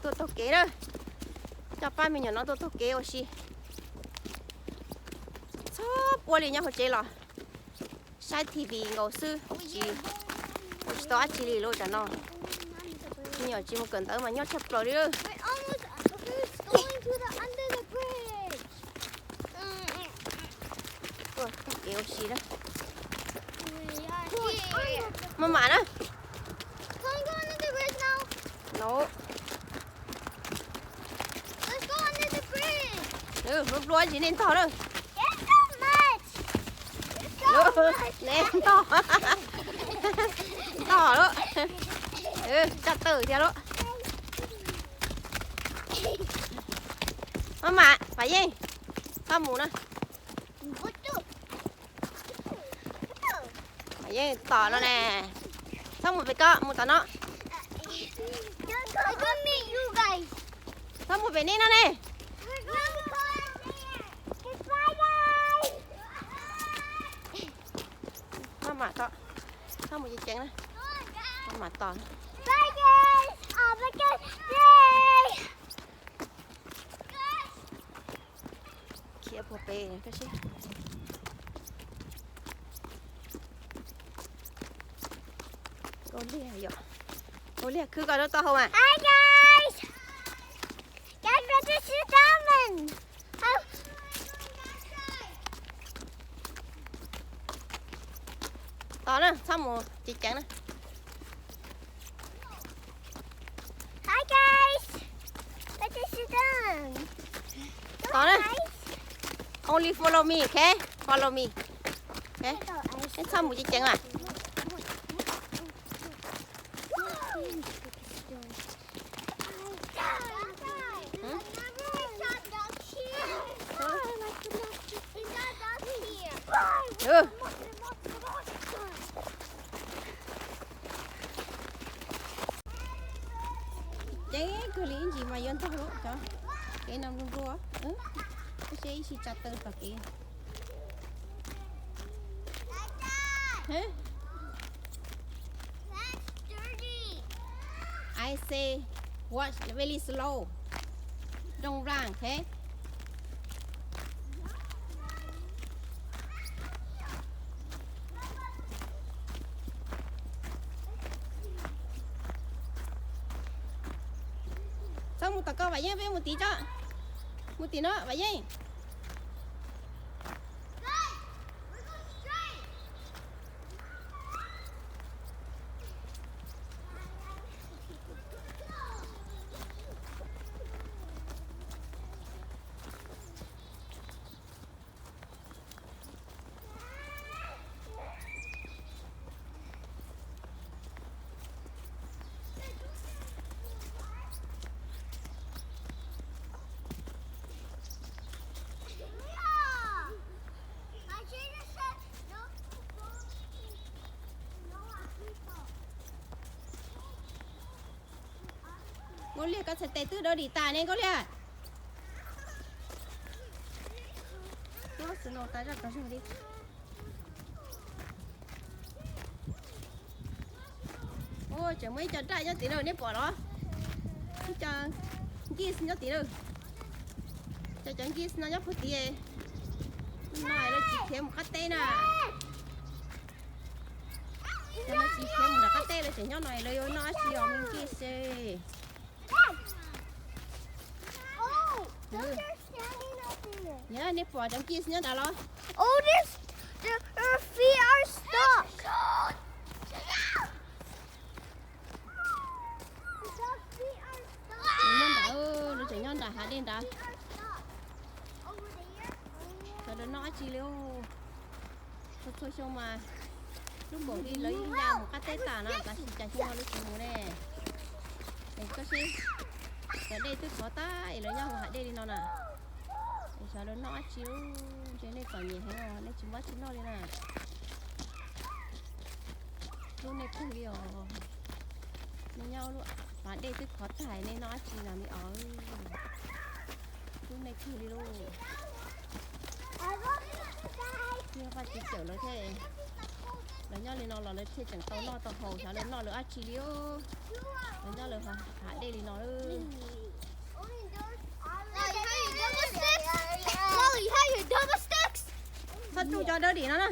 Tuaj taug kev na, coj pab me nyuam no tuaj taug kev ua si. Txhob pub li nyob hauv tsev los saib T V nkaus xwb, tsis, ua tsis tau dab tsi li lub tam no. Me nyuam tsis mus kawm ntawv mas nyob tshaj plaws li. Tuaj taug kev ua si na. Maj mam na. No. Lub nplua ntsis nej ntog lawm. Ne ntog, ntog lawm. Tsaj tawm thiab lawm. Maj mam, Vam Yeej, txhob mus na. Yeej tom no ne. Txhob mus pem ko, mus tom no. Txhob mus pem nej no ne. Maj mam tom, txhob mus ceev ceev na. Maj mam tom. Khiav puag pem koj seb. Nkauj Liag yom, Nkauj Liag khwb koj lub taub hau mas. Hi guys. Guys, this is Diamond. Tos na, txhob mus ceev ceev na. Hi guys. This is Diamond. Tos na. Only follow me, okay? Follow me. Okay? Txhob mus ceev ceev mas. Ceev kawg li, ib ntsis mas yuav ntog lawm cov kev no nplua nplua. Koj seb ib sij tsa taw tom kev. I say watch very slow. Don't run, okay? Txhob mus tom ko Vam Yeej, peb mus tim tso. Mus tim no Vam Yeej. Nkauj Liag, koj txhais tes twb dawb dim tas ne Nkauj Liag. Tuab snow tas zaj tas zog li. Tseem muaj ib co daj nyob tim lawm, neb pom los? Ib co nkis nyob tim lawm. Cov, cov nkis no nyob puag tim. No lawv tsis khiav mus qab teb na. Cov no tsis khiav mus nram qab teb, lawv tseem nyob no, lawv yuav noj dab tsi os, me nkis se. Yog nej pom cov nkis nyob nrad los? Oh, this, their feet are stuck. Nyob nrad, lawv tseem nyob nram hav dej nrad. Xyov lawv noj dab tsi li. Txhua txhua xyoo mas lub npaum li lawv yeej ya mus qab teb tas no, tab sis cas xyoo no lawv tsis mus ne. Es koj seb, cov dej twb khov tag es lawv nyob hauv hav dej li no na. Es xyov lawv noj dab tsi, ntshe nej txom nyem heev os, nej tsis muaj dab tsi noj li na. Hlub nej kawg li os. Nej nyob lub pas dej twb khov tag nej noj dab tsi na me os. Hlub nej kawg li lauj. Yog Vaj tsis cawm lawv thiab. Lawv nyob li no los lawv thiaj tseem tau noj tau haus, xyov lawv noj lawv dab tsi li. Lawv nyob lawv hav dej li no. Txhob tsuj cov dawb dim no na.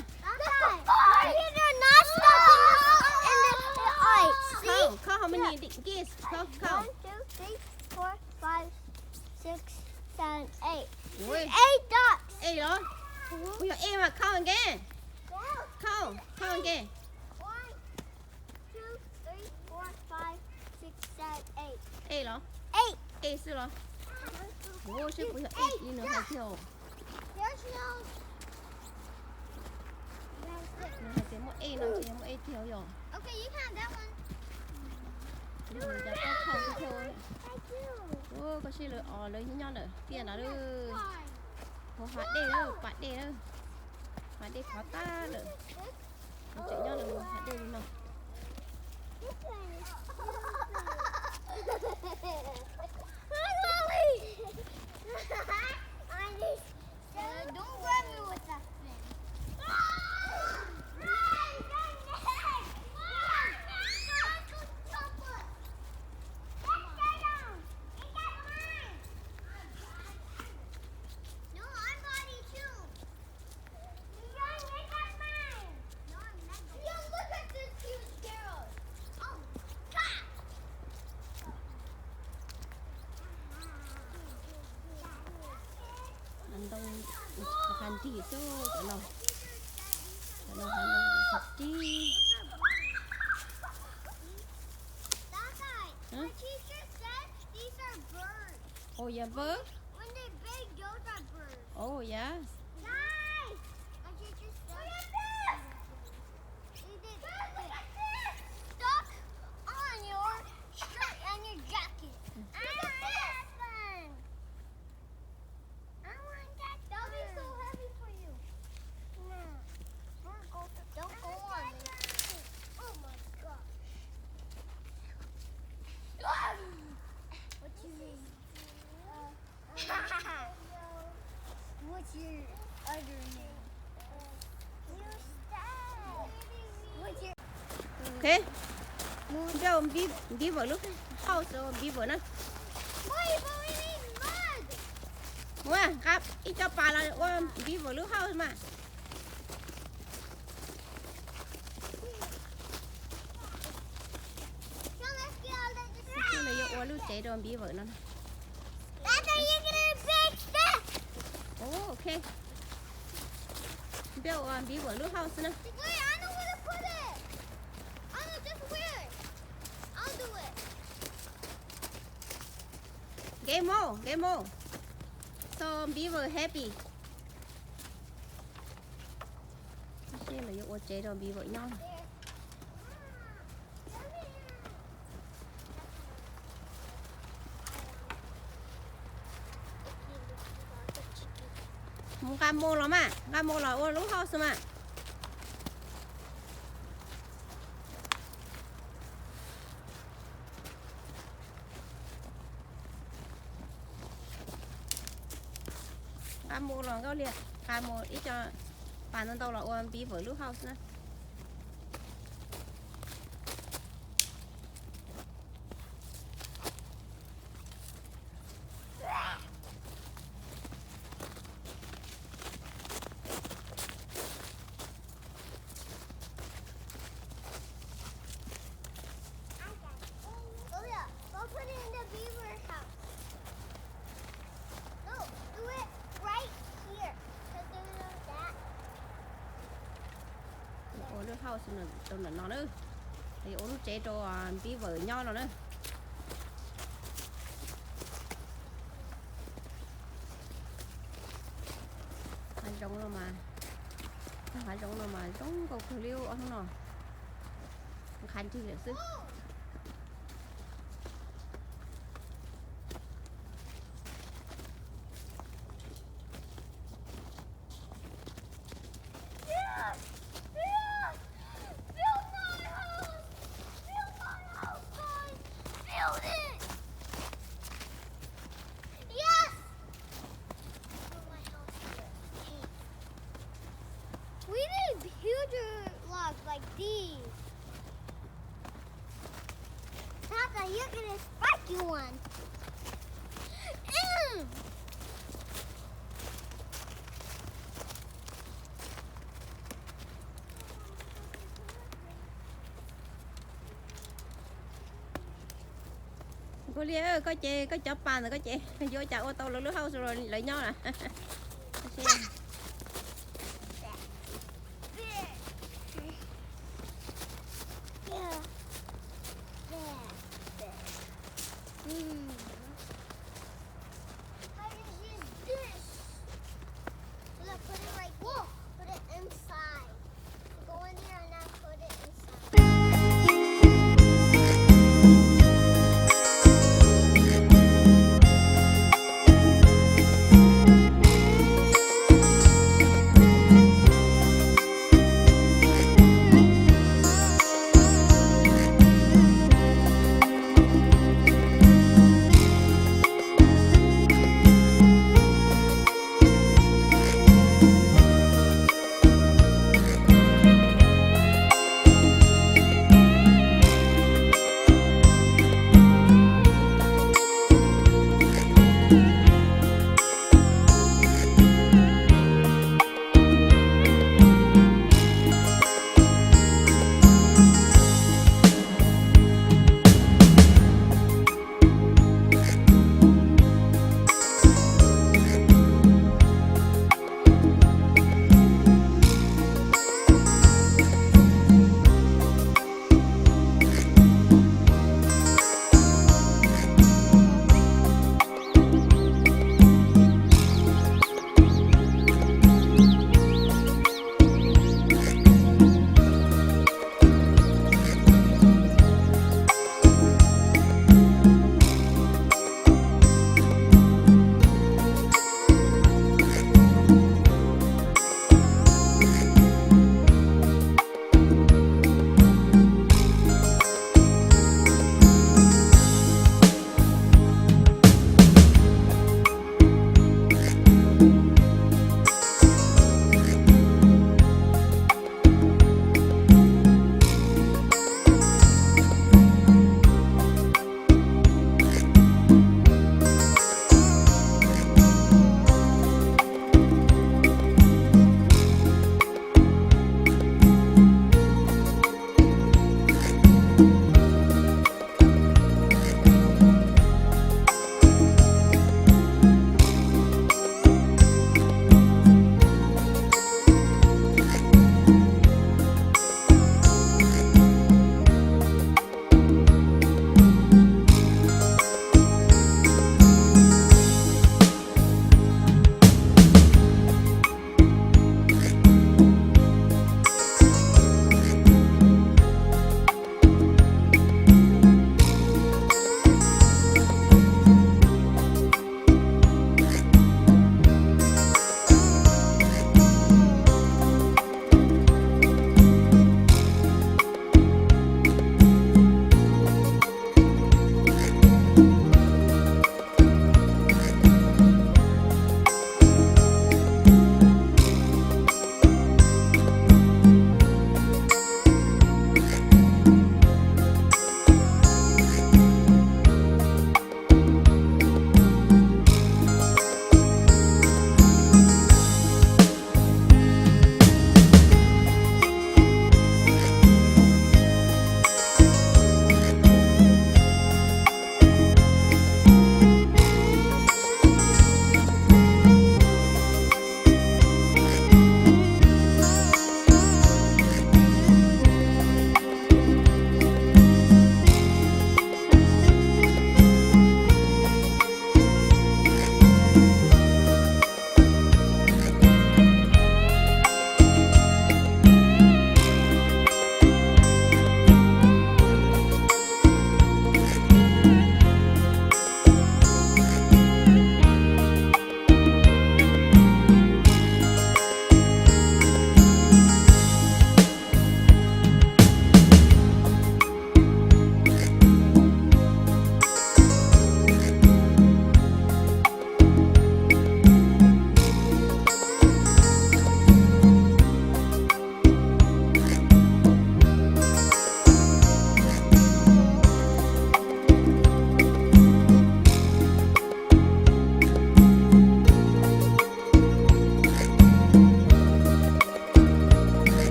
How many geese? Count, count. Six, seven, eight. Ui. Eight ducks. Ej los? Ui, yog ej mas count again. Count, count again. One, two, three, four, five, six, seven, eight. Ej los? Eight. Ej xwb los? Ua seb puas yog ej li nws hais tiag. Nws hais tias muaj ej no ces yog muaj ej tiag yog. Koj seb lawv os, lawv nyob ntawm tiaj no lawm. Hauv hav dej lawm, pas dej lawm. Pas dej qhov tag lawm. Lawv tseem nyob lawv hav dej li no. Don't grab me with that thing. No, I'm body too. Ntoo hav nrig xwb cov no. Cov no hav ntoo hav nrig. Oh, yeah, bird? Oh, yes. Stuck on your shirt and your jacket. I want that one. I want that. That'll be so heavy for you. No. Don't go, don't go on me. Oh my gosh. What do you mean? What's your other name? Okay. Mus nrog Beaver lub house ua Beaver na. Ua nqa ib co pas los ua Beaver lub house mas. Lawv yuav ua lub tsev rau Beaver no. Okay. Build ua Beaver lub house na. Game mode, game mode. So Beaver happy. Seb lawv yuav ua tsev rau Beaver nyob. Mus nqa mos los mas, nqa mos los ua lub house mas. Nqa mus los nkauj liam, nqa mus ib co pas ntau ntau los ua Beaver lub house na. Ua lub house rau ntawm no na, ua lub tsev rau Beaver nyob no na. Hav zoov no mas, hav zoov no mas zoo nkauj kawg li ob hnub no, qha nrig lawm xwb. We need huge logs like these. One. Kuv li, koj ces koj cov pas ntawd koj ces yuav cas ua tau lawv lub hauj lawv nyob na.